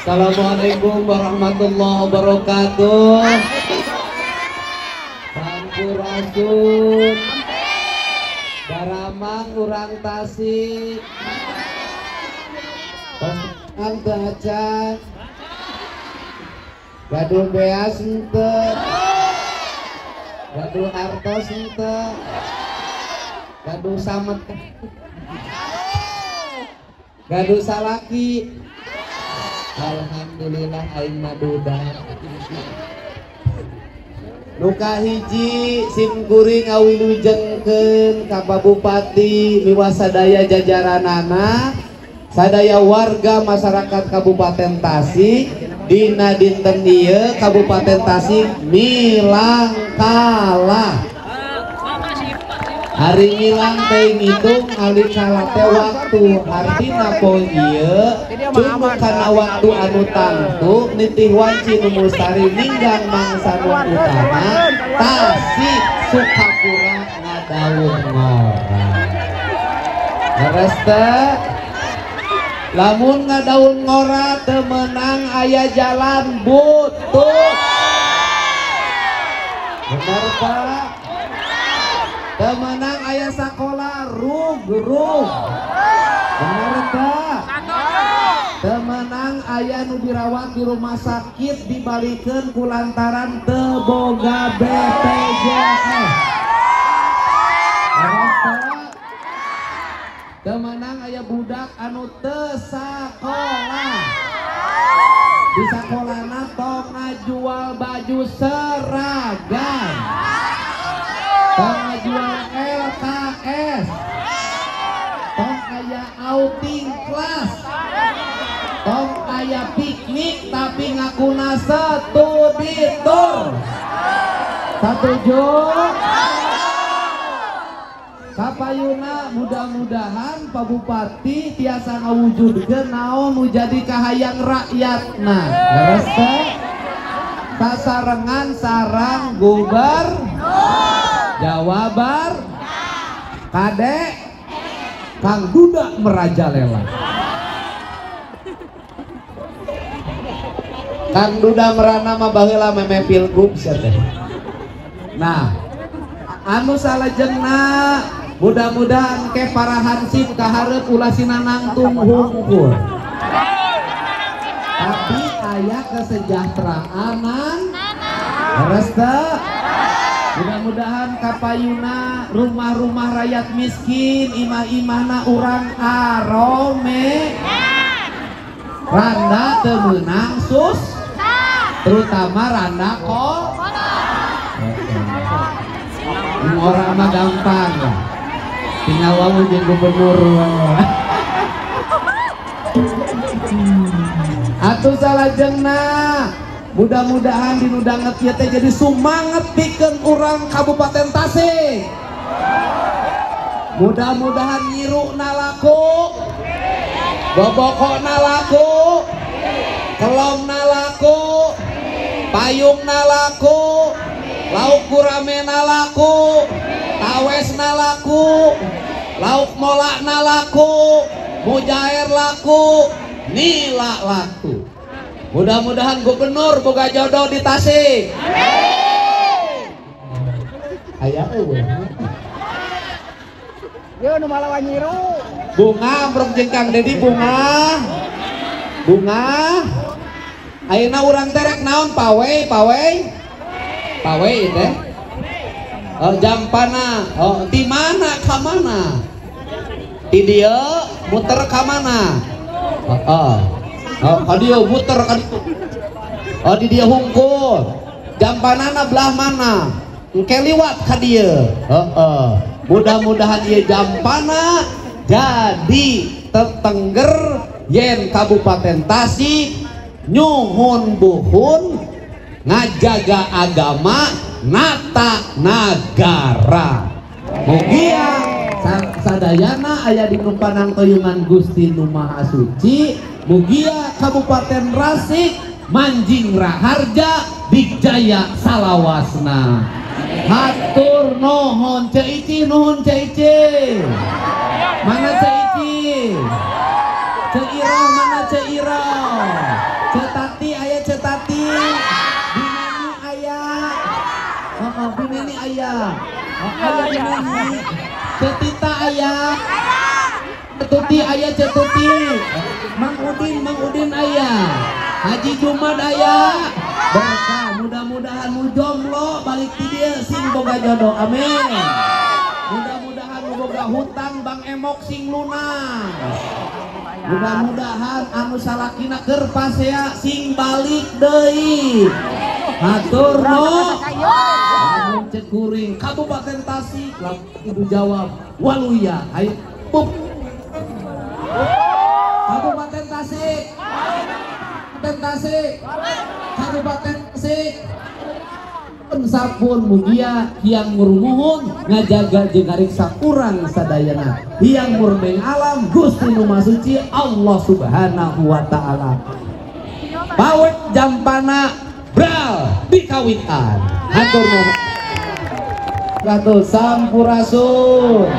Assalamualaikum warahmatullahi wabarakatuh. Sampurasun. Daramang urang Tasik. Pasang teu acan. Gaduh beas henteu. Gaduh artos henteu. Gaduh samet. Gaduh salaki. Alhamdulillah aing mah duda. Nuka hiji sim kuring ngawilujengkeun ka Pak Bupati miwah sadaya jajaranana, sadaya warga masyarakat Kabupaten Tasik dina dinten ieu Kabupaten Tasik milang kalah. Hari milang teh ngitung ali kalah teh waktu, artina poe ieu cukup kana waktu anu tangtu nitih wanci nu mustari ninggang mangsa nu utama Tasik Sukapura ngadaun ngora. Leres teu? Lamun ngadaun ngora teu meunang aya jalan butut. Bener Pak? Teu meunang aya sakola rug-rug. Bener teu? Teu meunang aya nu dirawat di rumah sakit dibalikeun ku lantaran teu boga BPJS. Leres teu? Teu meunang aya budak anu teu sakola. Di sakolana tong ngajual baju seragam. Tong ngajual LKS. Tong aya outing kelas. Tong aya piknik tapi ngakuna studi tour. Satuju? Kapayuna mudah-mudahan Pak Bupati tiasa ngawujudkeun naon nu jadi kahayang rakyatna. Leres teh? Sasarengan sarang gubernur Jawa Barat Kade Kang Duda merajalela. Kang Duda merana mah baheula meme pilgub sia teh. Nah, anu salajengna mudah-mudahan ke para hansip kahareup ulah sinanangtung hungkul. Tapi aya kesejahteraanana. Leres teu? Mudah-mudahan kapayuna rumah-rumah rakyat miskin imah-imahna urang arome randa teu meunang sus, terutama randa kol. Orang mah gampang lah, tinggal wau jeung gubernur. Atuh salajengna mudah-mudahan dinu danget ieu teh jadi sumanget pikeun urang Kabupaten Tasik. Mudah-mudahan nyirukna laku, bobokona laku, kelomna laku, payungna laku, lauk guramena laku, tawesna laku, lauk molakna laku, mujair laku, nila laku. Mudah-mudahan gubernur boga jodoh di Tasik. Aya eueuh. Ye nu malawan nyiru. Bunga amrok jeung Kang Dedi bunga. Bunga. Ayeuna urang teh rek naon pawe, pawe? Pawe ieu teh. Oh, jampana. Oh, di mana ka mana? Di dieu muter ka mana? Heeh. Oh, ka dieu muter ka ditu. Oh, di dieu hungkul. Jampanana belah mana? Engke liwat ka dieu. Heeh. Mudah-mudahan ieu jampana jadi tetengger yen Kabupaten Tasik nyuhun buhun ngajaga agama nata nagara. Mugia sadayana aya di panangtoyungan Gusti Nu Maha Suci. Mugia Kabupaten Tasik Manjing Raharja Dijaya salawasna. Hatur nuhun Ceu Ici, nuhun Ceu Ici. Mana Ceu Ici? Ceu Ira mana Ceu Ira? Cetati aya Cetati. Bineni aya. Heeh, Bineni aya. Aya Bineni. Cetita aya. Cetuti aya Cetuti. Mang Udin aya. Haji Jumad aya. Berkah, mudah-mudahan nu jomblo balik ti dieu sing boga jodoh. Amin. Mudah-mudahan nu boga hutang Bang Emok sing lunas. Mudah-mudahan anu salakina keur pasea sing balik deui. Hatur nuhun. Lamun cek kuring Kabupaten Tasik, ibu jawab Waluya. Ayo pup. Kabupaten Tasik. Kabupaten Tasik. Kabupaten Tasik. Sampun mugia hiang murmuhun ngajaga jeung ngariksa urang sadayana. Hiang murbeng alam Gusti nu Maha Suci Allah Subhanahu wa taala. Pawet jampana bral dikawitan. Hatur nuhun. Sampurasun.